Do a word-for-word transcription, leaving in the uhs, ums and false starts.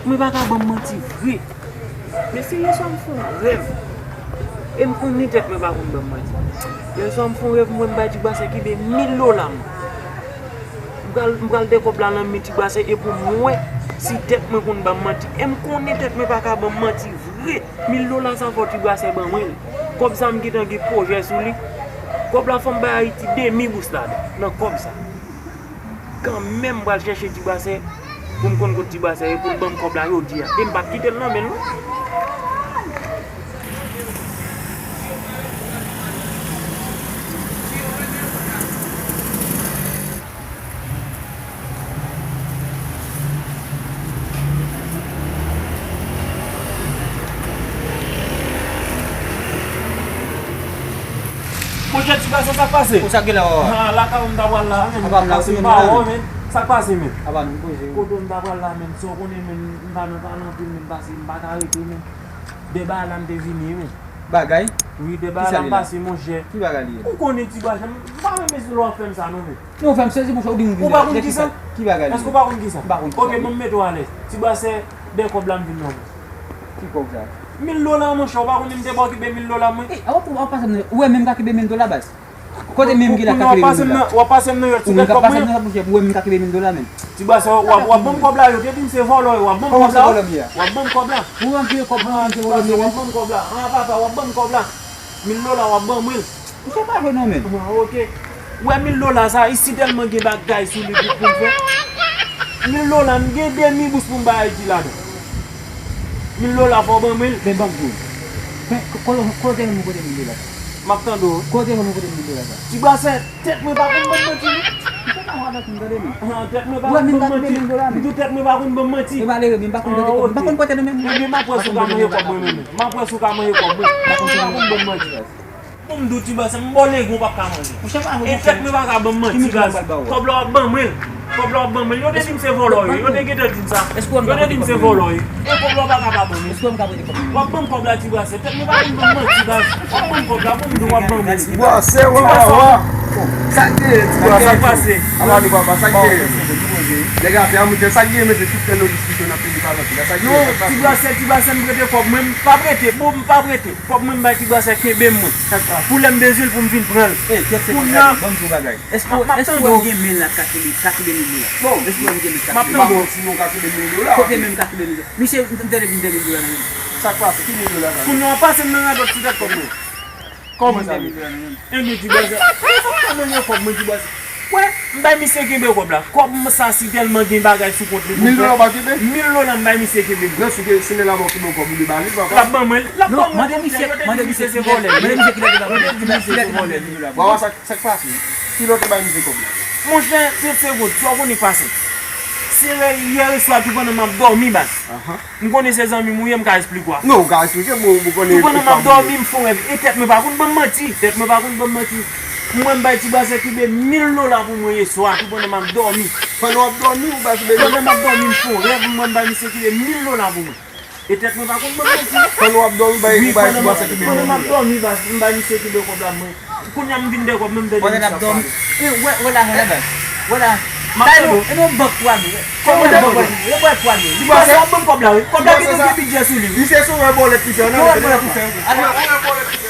Mwen pa ka ban m manti vre. Men se yèswa m fè yon rèv. E m konnen tèt mwen pa konn ban m manti. Yèswa m fè yon rèv, m wè m bay Ti Bwasè kenbe mil dola m. M pral, m pral dèyè kòb la nan men Ti Bwasè e pou m wè si tèt mwen konn ban m manti. E m konnen tèt mwen pa ka ban m manti vre. Mil dola sa fò Ti Bwasè ban mwen l. Kòb sa m gentan gen pwojè sou li. Kòb la fò m bay Ayiti demi bous ladan nan kòb sa. Kanmenm m pral chèche Ti Bwasè pou m konn kot Ti Bwasè ye pou l ban m kòb la jodi a. E m p ap kite l nan men l non. Monchè Ti Bwasè, sa k pase? Ou sa k gen la, wawa? Ha, lakay ou m ta pral la, men. Apa m la, ou se menm la, men. Sa k pase, men? Apa nou poze, wi. Kote ou m ta pral la, men? Sa w konnen, men, m pa nan pale anpil, men, pase m pa ka rete, men. De bagay la m te vini, men. Bagay? Wi, de bagay la m pase, monchè. Ki bagay li ye? Ou konnen Ti Bwasè, m pa renmen si lè w ap fè m sa, non, men. Non, fè m sezi, monchè, ou di m vin. Ou pa konn kisa? Ki bagay li ye? Èske ou pa konn kisa? M pa konn kisa. Ok, ban m mete w alèz. Ti Bwasè, de kòb la m vin nan men. Ki kòb sa? Mil dola, monchè, ou pa konnen m te ba w kenbe mil dola mwen? E, ou, ou, ou pase m nan, ou wè menm ka kenbe mil dola, baz? Kote menm ki la ka kenbe mil dola? W ap pase m nan yòt sou tèt kòb mwen? Ou menm ka pase m nan yòt, monchè, ou wè menm ka kenbe mil dola, menm. Ti Bwasè, w ap, w ap ban m kòb la, yo te di m se vòlò, yo, w ap ban m kòb la. Kòman se vòlò m ye a? W ap ban m kòb la. Ou rantre kòb mwen, se vòlò m ye, menm. W ap ban m kòb la. An, papa, w ap ban m kòb la. Mil dola, w ap ban mwen l. Misye pa jwe non, menm. Ah, ok. Ou wè mil dola sa, i si tèlman gen bagay sou li pou, pou m fè. Mil dola, m gen demi bous pou m bay Ayiti ladan. Mil dola, fò w ban mwen l. Men ban m di w. Men, ko-, ko-, kote mwen kote mil dola sa? M ap tande w. Kote mwen kote mil dola sa? Ti Bwasè, tèt mwen pa konn ban m manti, non. Misye pa wè avèk mwen, tande, men. Ah, tèt mwen pa konn ban m manti. M di w tèt mwen pa konn ban m manti. E malere, men m pa konn kote, m pa konn kote nou menm. Ebyen, m ap wè si w ka manje kòb mwen, menm. M ap wè si w ka manje kòb mwen. Tèt mwen pa konn ban m manti. Bon, m di w, Ti Bwasè, m ba w lego w p ap ka manje. E tèt mwen pa ka ban m manti, baz. Kòb la w ap ban mwen l. Kòb la w ap ban mwen l. Yo te di m se vòlò w ye. Yo te gentan di m sa. Yo te di m se vòlò w ye. E kòb la w pa ka pa ban mwen l. W ap ban m kòb la, Ti Bwasè. Tèt mwen pa konn ban m manti, baz. W ap ban m kòb la, pou m di w w ap ban mwen l. Ti Bwasè, wè, wè, wè. Sa k genyen, Ti Bwasè? Sa k pase? Apa nou papa, sa k genyen? Nèg afè a moute, sa k genyen, mesye, tout fè nou diskisyon nan peyi pa nan peyi. Sa k genyen? Non, Ti Bwasè, Ti Bwasè, m prete kòb mwen, m pa prete, bon, m pa prete. Kòb mwen m bay Ti Bwasè kenbe m mwen. Pou lè m bezwen l pou m vin pran l. Kounye a, ban m di w bagay. Èske, èske w gen men la k ka kenbe, ka kenbe mil dola? Bon, èske w gen men k ka kenbe mil dola? M ap tande w. Sinon w ka kenbe mil dola. Kote men m ka kenbe mil dola? Misye, m tande vin de mil dola nan men m. Sa k pase? Ki mil dola sa? Kounye a w pase m nan radòt sou tèt kòb mwen. Kòman sa? Vin de mil dola nan men m. Enben, Ti Bwasè, fòk mwen manje kòb mwen, Ti Bwasè. Wè, m bay misye kenbe kòb la. Kòb m sa si tèlman gen bagay sou kont li pou m fè. Mil dola w pa kenbe? Mil dola m bay misye kenbe. Nan sou ke se lè la mò ki ban w kòb ou de ba li, papa. L ap ban mwen l. L ap ban mwen l. Mande misye, mande misye se vòlè. Mande misye kilè ki ban mwen. Kilè ki ban mwen mil dola. Wawa, sa, sa k pase? Kilè w te bay misye kòb la? Monchè, trant segonn, sa w konnen k pase. Se yè, yè swa tou pandan m ap dòmi, baz. M konnen se zanmi m ou ye, m ka esplike w. Non, ou ka esplike m, ou konnen. Tou pandan m ap dòmi, m fè yon rèv. E tèt mwen pa konn ban m manti. Tèt mwen pa konn ban m manti. M wè m bay Ti Bwasè kenbe mil dola pou mwen yè swa, tou pandan m ap dòmi. Pandan w ap dòmi, ou bay kenbe mil? Pandan m ap dòmi, m fè yon rèv, m wè m bay misye kenbe mil dola pou mwen. E tèt mwen pa konn ban m manti. Pandan w ap dòmi, ou bay, ou bay Ti Bwasè kenbe mil dola? Wi, pandan m ap dòmi, baz, m bay misye kenbe kòb la, mwen. Kounye a m vin de kòb, menm de mil sa pale. E, wè, wè lajan la, baz. Wè la. M ap tande w. E non, bank pou ale. Kòman de bank? E bwè pou ale. Ti Bwasè, w ap ban m kòb la, wi. Kòb la gentan gen bidjè sou li, wi. Misye se yon bòlèt misye, non? Yon bòlèt misye, wi. Yon bòlèt misye.